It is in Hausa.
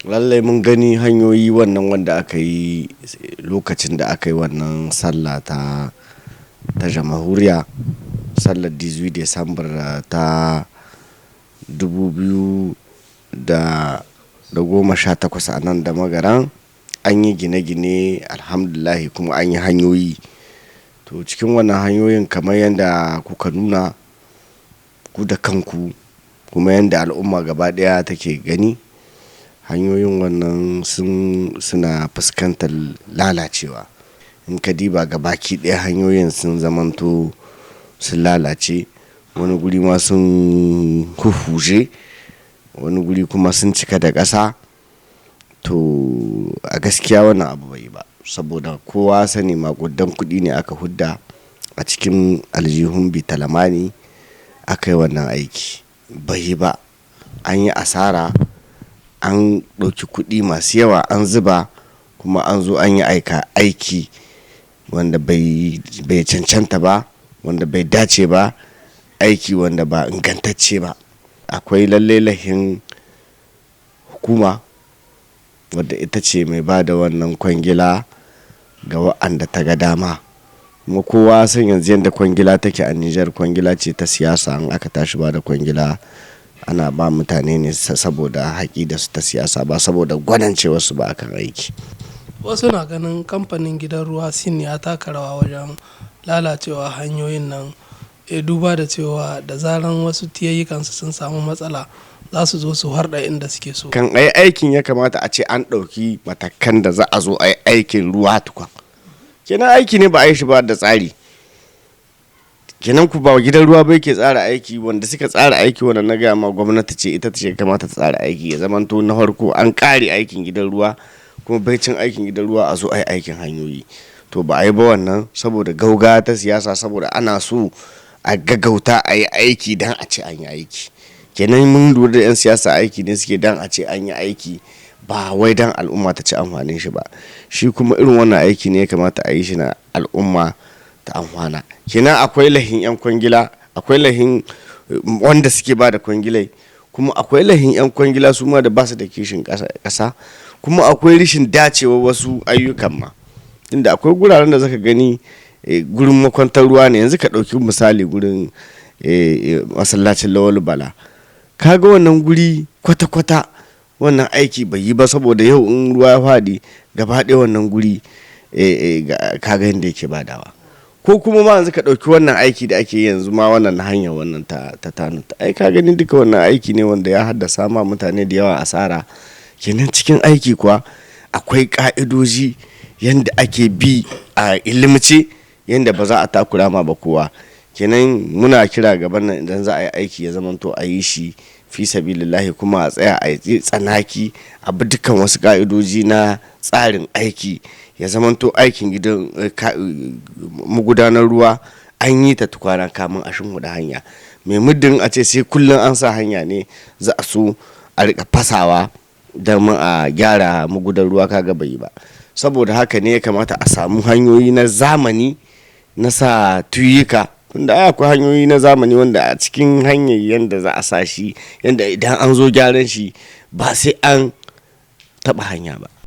Lallai mun gani hanyoyi wannan wanda aka yi lokacin da aka yi wannan sallah ta jamhuriya, sallar 18 Desambar ta 2018 a nan da Magaran. An yi gine-gine, alhamdulillahi, kuma an yi hanyoyi. To, cikin wannan hanyoyin, kamar yadda kuka nuna ku da kanku kuma yadda al'umma gaba ɗaya take gani, hanyoyin wannan suna fuskantar lalacewa. In ka diba, gabaki ɗaya hanyoyin sun zamanto sun lalace. Wani guri ma sun huhuje, wani guri kuma sun cika da ƙasa. To, a gaskiya wannan abu bai yi ba, saboda kowa sani maƙudan kuɗi ne aka hudda a cikin aljihun bitalamani aka yi wannan aiki. Bai yi ba, an yi asara. An ɗauki kuɗi masu yawa an zuba, kuma an zo an yi aiki wanda bai cancanta ba, wanda bai dace ba, aiki wanda ba ingantacce ba. Akwai lalle lahin hukuma, wadda ita ce mai ba da wannan kwangila ga wa'anda ta ga dama. Kuma kowa san yanzu yadda kwangila take a Nijar, kwangila ce ta siyasa. In aka tashi ba da kwangila, ana ba mutane ne saboda haƙi da su ta siyasa, ba saboda gwanancewarsu ba akan aiki. Wasu na ganin kamfanin gidan ruwa Sin ya taka rawa wajen lalacewa hanyoyin nan, duba da cewa da zaran wasu tiyayyikansu sun samu matsala, za su zo su harda inda suke so. Kan ai aikin, ya kamata a ce an ɗauki matakan da za a zo a yi aikin ruwa tukun. Kenan aiki ne ba a yi shi ba da tsari. Kenan ku ba gidan ruwa bai ke tsara aiki. Wanda suka tsara aiki, wanda na gaya ma, gwamnati ce. Ita ce kamata ta tsara aiki, ya zamanto na farko an ƙare aikin gidan ruwa, kuma baicin aikin gidan ruwa a zo a yi aikin hanyoyi. To, ba a yi ba wannan saboda gauga ta siyasa, saboda ana so a gaggauta a yi aiki dan a ce an yi aiki. Kenan mun lura da 'yan siyasa aiki ne suke dan a ce an yi aiki, ba wai dan al'umma ta ci amfanin shi ba. Shi kuma irin wannan aiki ne ya kamata a yi shi na al'umma ta amfana. Kenan akwai lahin 'yan kwangila, akwai lahin wanda suke ba da kwangilai, kuma akwai lahin 'yan kwangila su ma da ba su da kishin ƙasa, kuma akwai rashin dacewa wasu ayyukan ma, inda akwai guraren da zaka gani gurin makwantar ruwa ne. Yanzu ka ɗauki misali gurin masallacin Lawal Bala. Kaga wannan guri kwata-kwata wannan aiki bai yi ba, saboda yau in ruwa ya faɗi, gaba ɗaya wannan guri kaga yadda yake badawa. Ko kuma ma yanzu ka ɗauki wannan aiki da ake yanzu ma, wannan na hanyar wannan ta Tanuta, ai ka gani duka wannan aiki ne wanda ya haddasa ma mutane da yawa asara. Kenan cikin aiki kuwa akwai ka'idoji yanda ake bi a ilimce, yanda ba za a takura ma ba kowa. Kenan muna kira gaban nan, idan za a yi aiki, ya zamanto a yi shi fi sabilillahi, kuma a tsaya a yi tsanaki, a bi dukkan wasu ka'idoji na tsarin aiki, ya zamanto aikin gidan magudanar ruwa an yi ta tukwana kamun a shimfiɗa hanya. Mai muddin a ce sai kullum an sa hanya ne za a so a rika fasawa don a gyara magudan ruwa, kaga bai yi ba. Saboda haka ne ya kamata a samu hanyoyi na zamani na sa tuyuka, tunda ai akwai hanyoyi na zamani wanda a cikin hanyar yanda za a sa shi, yanda idan an zo gyaran shi ba sai an taɓa hanya ba.